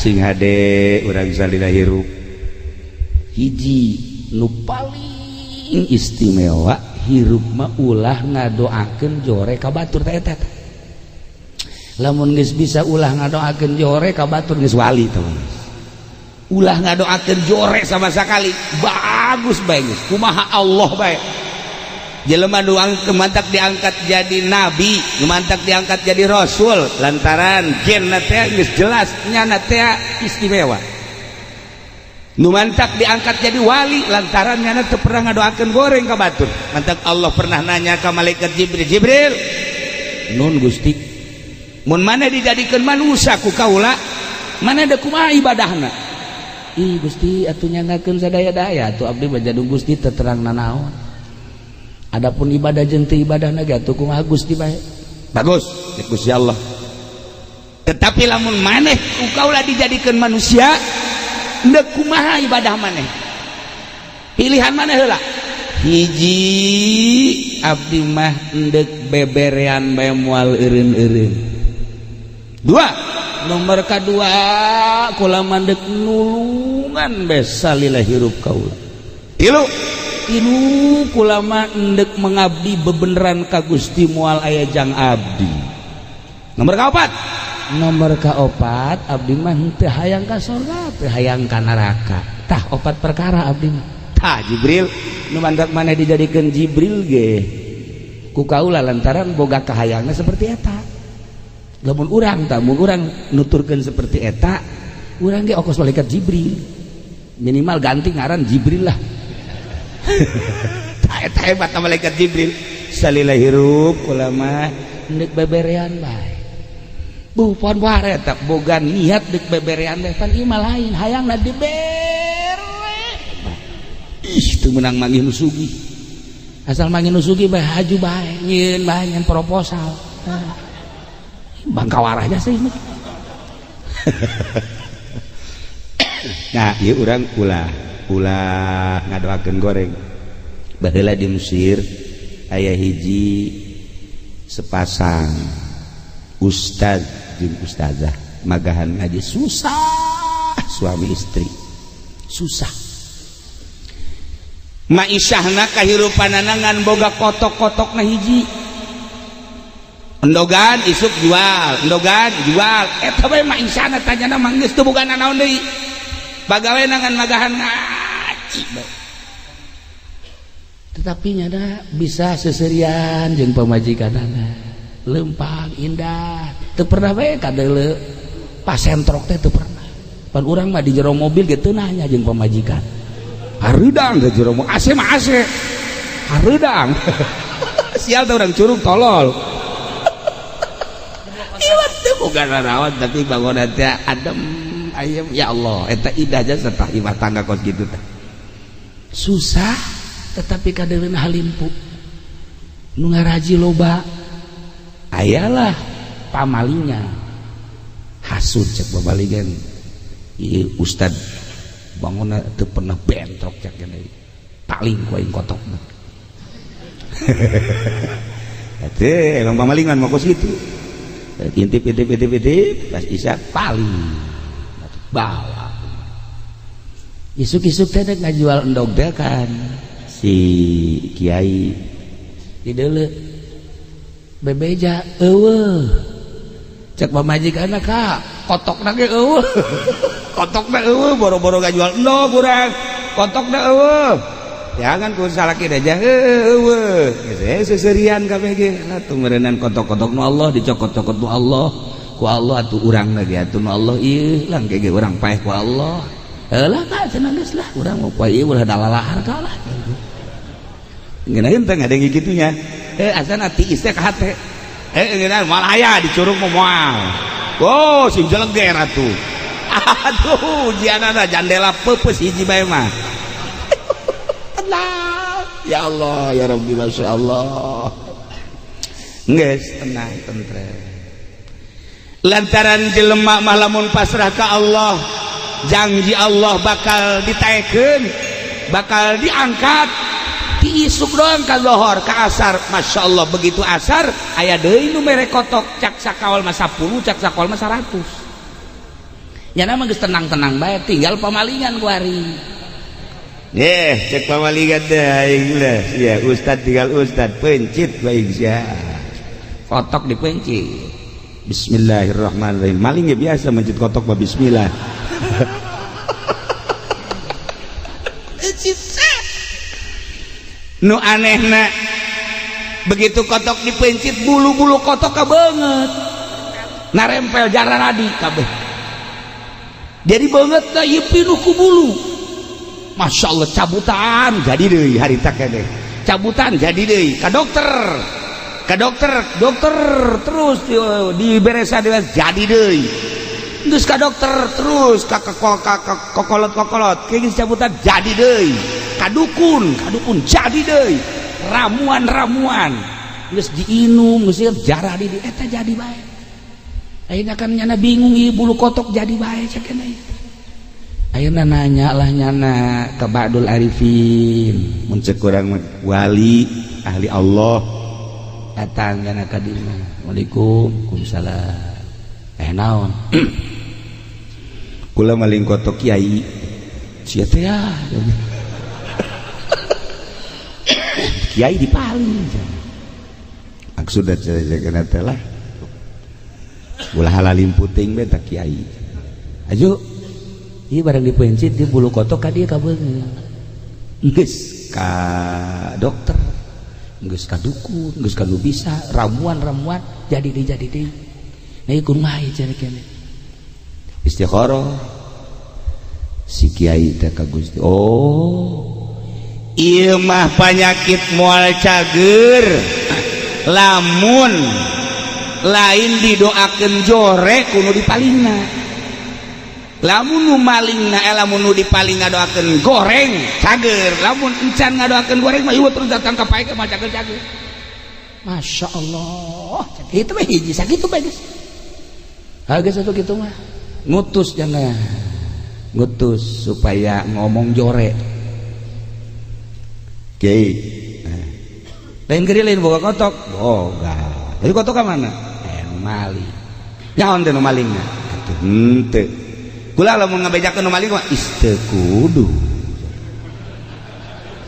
Sing hade urang salila hirup. Hiji nu paling istimewa hirup mah ulah ngadoakeun jore ka batur teh eta. Lamun geus bisa ulah ngadoakeun jore ka batur geus wali teh. Ulah ngadoakeun jore sama sekali. Bagus bae geus. Kumaha Allah bae. Jelema nu mantak diangkat jadi nabi, nu mantak diangkat jadi rasul lantaran genna teh geus jelas nyana teh istimewa. Nu mantak diangkat jadi wali lantaran nyana teu pernah ngadoakeun goreng ka batur. Mantak Allah pernah nanya ka malaikat Jibril, "Jibril, nun Gusti, mun maneh dijadikeun manusia ku kaula, maneh deuk kumaha ibadahna?" Ih Gusti, atuh nyangakeun sadaya-daya atuh abdi mah jadung Gusti teu terang nanaon. Adapun ibadah jeung teu ibadah na ge atuh kumaha Gusti bae. Bagus, cek Gusti Allah. Tetapi lamun maneh ku kaula dijadikeun manusia, endek kumaha ibadah maneh? Pilihan maneh heula. Hiji abdi mah endek beberean bae moal eureun-eureun. Dua, nomor kadua kula mandek nulungan bae salila hirup kaula. Tilu, tilu kula mah endek mengabdi bebeneran ka Gusti moal aya jang abdi. Nomor kaopat, nomor kaopat abdi mah henteu hayang ka sorga, teu hayang ka neraka. Tah opat perkara abdi mah. Tah Jibril, nu mantak maneh dijadikeun Jibril ge ku kaula lantaran boga kahayangna seperti eta. Lamun urang tah mun urang nuturkeun seperti eta, urang ge okos malaikat Jibril. Minimal ganti ngaran Jibril lah. Tah eta hebat malaikat Jibril. Salila hirup kula mah endek beberean bae. Bukan wae eta boga niat dek beberean bae, pan ieu mah lain hayangna dibere. Ih teu meunang manggih nu sugih. Asal manggih nu sugih bae haju bae, nyieun bae nyen proposal. Bangka warahnya sih. Nah, ieu urang ulah ulah ngadoakeun goreng. Baheula di Mesir aya hiji sepasang ustad jeung ustazah magahan ngaji susah, suami istri susah. Maisahna kahirupanana ngan boga kotok-kotokna hiji. Endogan isuk jual, endogan jual. Eta bae maisahna tanyana mah geus teu boga nanaon deui. Pagawe ngan magahan ngaji bae. Tetapi nyana bisa seserian jeung pamajikanana. Lempang indah, teu pernah bae kadeuleu pasentrok teh teu pernah. Pan urang mah di jero mobil ge teu nanya jeung pamajikan. Hareudang ke jero mobil, AC mah AC. Hareudang. Sial teh urang curug tolol. Iwat teu boga naraon tapi bangunan teh adem ayem ya Allah eta indah jasa tah imah tangga kos kitu teh. Susah tetapi kadeuleuna halimpu. Nu ngaraji loba ayalah pamalinya hasud cek babaligan ieu ustad bangunna teu pernah bentrok cek gini paling ku aing kotokna. Atuh emang pamalingan mah kos kitu. Intip intip intip intip pas isya paling bawa isuk-isuk teh dek ngajual endog teh kan si kiai dideuleu bebeja eueuh cek pamajikanna ka kotokna ge eueuh kotokna eueuh boro-boro ngajual endog urang kotokna eueuh jangan ku salaki aja eueuh geus seserian kabeh ge atuh meureunnan kotok-kotok nu Allah dicokot-cokot nu Allah ku Allah atuh urang lagi atuh nu Allah ieu lang ge urang paeh ku Allah heulah ka cenah geus lah urang mau poe ieu ulah dalalahar ka lah ngeunaheun teh ngadenge kitunya asana tiis teh ka hate ngeunaheun moal aya dicurug mah moal oh sing jeleger atuh aduh ujianana jandela peupeus hiji bae mah tenang ya Allah ya Rabbi Masya Allah geus tenang tentrem lantaran jelema mah lamun pasrah ka Allah janji Allah bakal ditaekeun bakal diangkat ti isuk doang ka lohor ka asar Masya Allah begitu asar aya deui nu mere kotok cak sakawal mah 10 cak sakawal mah 100. Nyana mah geus tenang-tenang bae tinggal pamalingan ku ari. Cek pamalingan teh aing lah. Ya ustad tinggal ustad pencit bae sia. Kotok dipencit. Bismillahirrahmanirrahim. Maling ya biasa mencit kotok mah bismillah. Nu anehna begitu kotok dipencit bulu-bulu kotok banget narempel jarang radi kabeh. Jadi banget teh ieu pinuh ku bulu. Masya Allah cabutan jadi deui harita keneh. Cabutan jadi deui ka dokter. Ka dokter, dokter terus diberesa jadi deui. Geus ka dokter terus ka kokolot-kokolot kieu geus cabutan jadi deui. Ka dukun, ka dukun jadi deui. Ramuan-ramuan geus diinum geus jarah di eta jadi bae. Ayeuna kan nyana bingung ieu bulu kotok jadi bae cek keneh. Ayeuna nanya lah nyana ka Ba'dul Arifin. Mun cek urang wali ahli Allah datang nyana ka dieu. Waalaikumsalam. Waalaikumsalam. Naon? Kula maling kotok kiai. Sia teh ya. Kiai dipaling. Maksudna cenah teh lah. Ulah halalim puting bae tah kiai. Aju. Ieu barang dipencit di bulu kotok ka dieu kabeungeut. Geus ka dokter, geus ka dukun, geus ka nu bisa, ramuan-ramuan jadi deui jadi deui. Nah ieu kumaha ieu cenah keneh. Istikharah si kiai teh ka Gusti. Oh, ieu mah panyakit moal cager lamun lain didoakeun jore kudu dipalingna. Lamun nu malingna lamun nu dipaling ngadoakeun goreng cager, lamun encan ngadoakeun goreng mah ieu terus datang ka pae mah cager cager. Masya Allah, itu mah hiji sakitu bae geus. Ha geus atuh kitu mah. Ngutus jangan ngutus supaya ngomong jore. Kiai lain gede lain boga kotok boga. Jadi kotok ka mana? Nu maling. Nyaon teh nu malingna? Atuh henteu. Kula lamun ngabejakeun nu maling mah is teu kudu.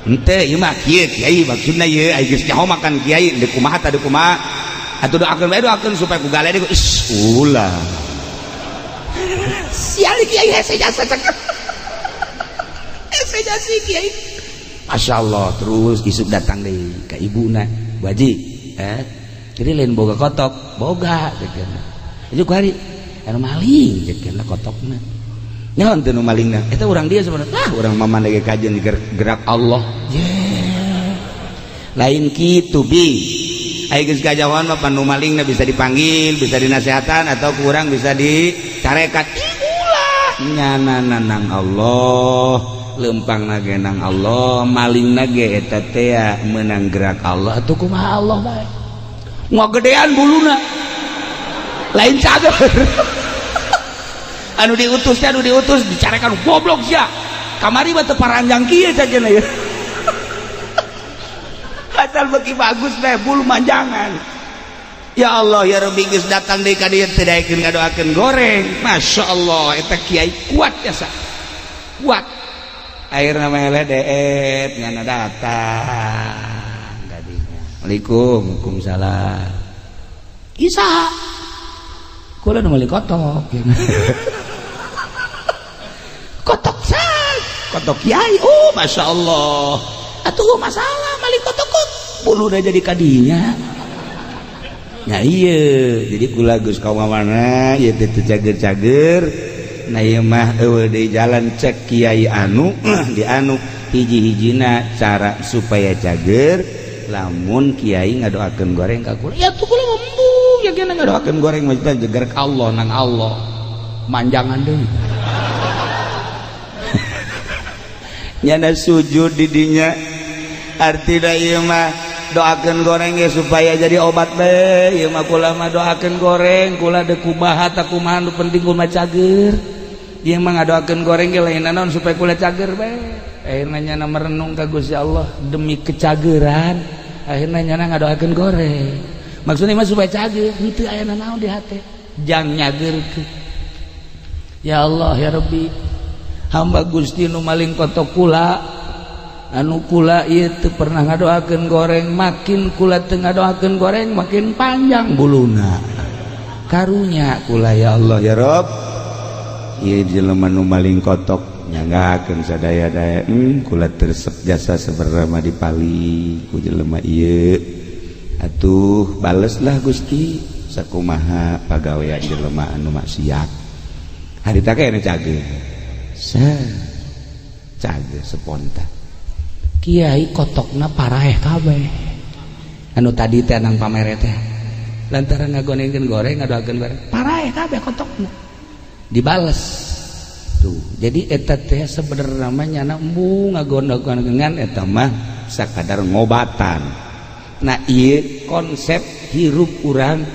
Henteu ieu mah kieu kiai maksudna ieu ai geus nyaho makan kiai deuk kumaha tah deuk kumaha. Atuh doakeun bae doakeun supaya ku gale deui is ulah. Sial kiai hese jasa cakep. Hese jasa kiai. Masya Allah terus isuk datang deui ka ibuna Bu Haji jadi lain boga kotok boga ceukna. Itu ku hari anu maling ceukna kotokna. Nyaon teh nu malingna? Eta urang dia sebenarnya. Ah urang mah mane kajian gerak Allah. Yeah. Lain kitu bi. Ai geus kajawan mah nu malingna bisa dipanggil, bisa dinasehatan atau kurang bisa dicarekan. Ulah nyana nang Allah, lempang nage nang Allah, maling nage eta teh menang gerak Allah atuh kumaha Allah bae. Ngagedean buluna. Lain cager. Anu diutus teh anu diutus dicarekan goblok sia. Kamari mah teu paranjang kieu cajeuna ieu. Asal beuki bagus teh bulu manjangan. Ya Allah ya Rabbi geus datang deui ka dieu teu daekeun ngadoakeun goreng. Masya Allah eta kiai kuat jasa. Kuat. Akhirna mah eleh deet nyana datang ka dinya. Waalaikum waalaikumsalam. Isa. Kula nu meuli kotok. Kotok sah. Kotok kiai. Oh Masya Allah. Atuh masalah mali kotok kok. Bulu udah jadi kadinya. Ya iya, jadi kula geus ka mana ieu teh teu cager-cager. Nah ieu mah eueuh deui jalan cek kiai anu di anu hiji-hijina cara supaya cager lamun kiai ngadoakeun goreng ka kula. Ya tuh kula embung ya kena ngadoakeun goreng mah jeger ka Allah nang Allah. Manjangan deui. Nyana sujud di dinya artina ieu mah doakeun goreng ge supaya jadi obat bae ieu mah kula mah doakeun goreng kula deuk kumaha ta kumaha nu penting kula cager ieu mah ngadoakeun goreng ge lain naon supaya kula cager bae akhirna nyana merenung ka Gusti Allah demi kecageran akhirna nyana ngadoakeun goreng maksudna mah supaya cager henteu aya naon di hate jang nyageurkeun Ya Allah ya Rabbi, hamba Gusti nu maling kotok kula, anu kula ieu teu pernah ngadoakeun goreng, makin kula teu ngadoakeun goreng makin panjang buluna. Karunya kula ya Allah ya Rabb. Ieu jelema nu maling kotok nyanggakeun sadaya-daya, kula teu resep jasa sebenarnya mah dipali ku jelema ieu. Atuh baleslah Gusti sakumaha pagawean jelema anu maksiat. Harita kene cage. Sa cage spontan. Kiai kotokna paraeh kabeh. Anu tadi teh nang pamere teh. Lantaran ngagonengkeun goreng ngadoakeun goreng, paraeh kabeh kotokna. Dibales. Tuh, jadi eta teh sebenarnya mah nyana embung ngagonengkeun eta mah sakadar ngobatan. Nah, ieu konsep hirup urang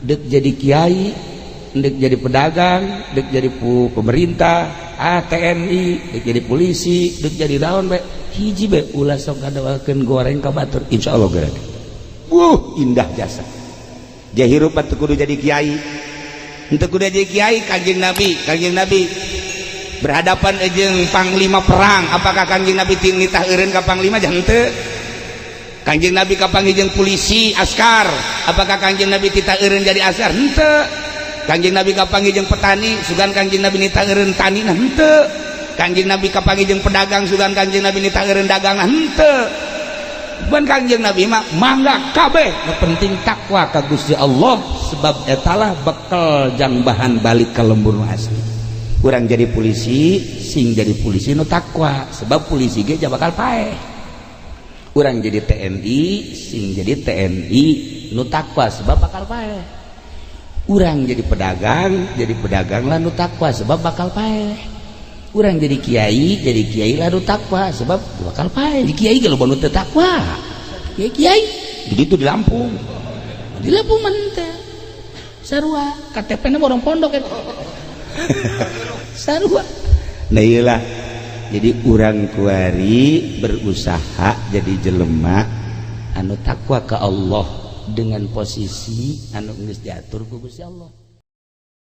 dek jadi kiai, dek jadi pedagang, dek jadi pemerintah, TNI, dek jadi polisi, dek jadi daun be, hiji be ulah sok ngadoakeun goreng ka batur, insyaallah geura. Wuh, indah jasa. Dia hirup teu kudu jadi kiai. Henteu kudu jadi kiai. Kanjeng Nabi, Kanjeng Nabi berhadapan jeung panglima perang, apakah Kanjeng Nabi ting nitah eureun ka panglima? Jangan henteu. Kanjeng Nabi kapanggih jeung polisi askar, apakah Kanjeng Nabi titah eureun jadi askar? Henteu. Kanjeng Nabi kapanggih jeung petani, sugan Kanjeng Nabi nitah eureun tani? Nah, henteu. Kanjeng Nabi kapanggih jeung pedagang, sugan Kanjeng Nabi nitah eureun dagang? Nah, henteu. Ban Kanjeng Nabi mah mangga kabeh, nu penting takwa ka Gusti Allah, sebab etalah bekal jang bahan balik ke lembur nu asli. Urang jadi polisi, sing jadi polisi nu takwa, sebab polisi ge bakal paeh. Urang jadi TNI, sing jadi TNI nu takwa, sebab bakal paeh. Urang jadi pedagang, jadi pedagang lah nu takwa, sebab bakal paeh. Urang jadi kiai lah nu takwa, sebab bakal paeh. Di kiai kalau nu teu takwa, kiai kiai begitu di Lampung, di Lampung mah teh sarua KTP na orang pondok ya sarua. Nah, iyalah, jadi urang kuari berusaha jadi jelema anu takwa ke Allah dengan posisi anu geus diatur ku Gusti Allah.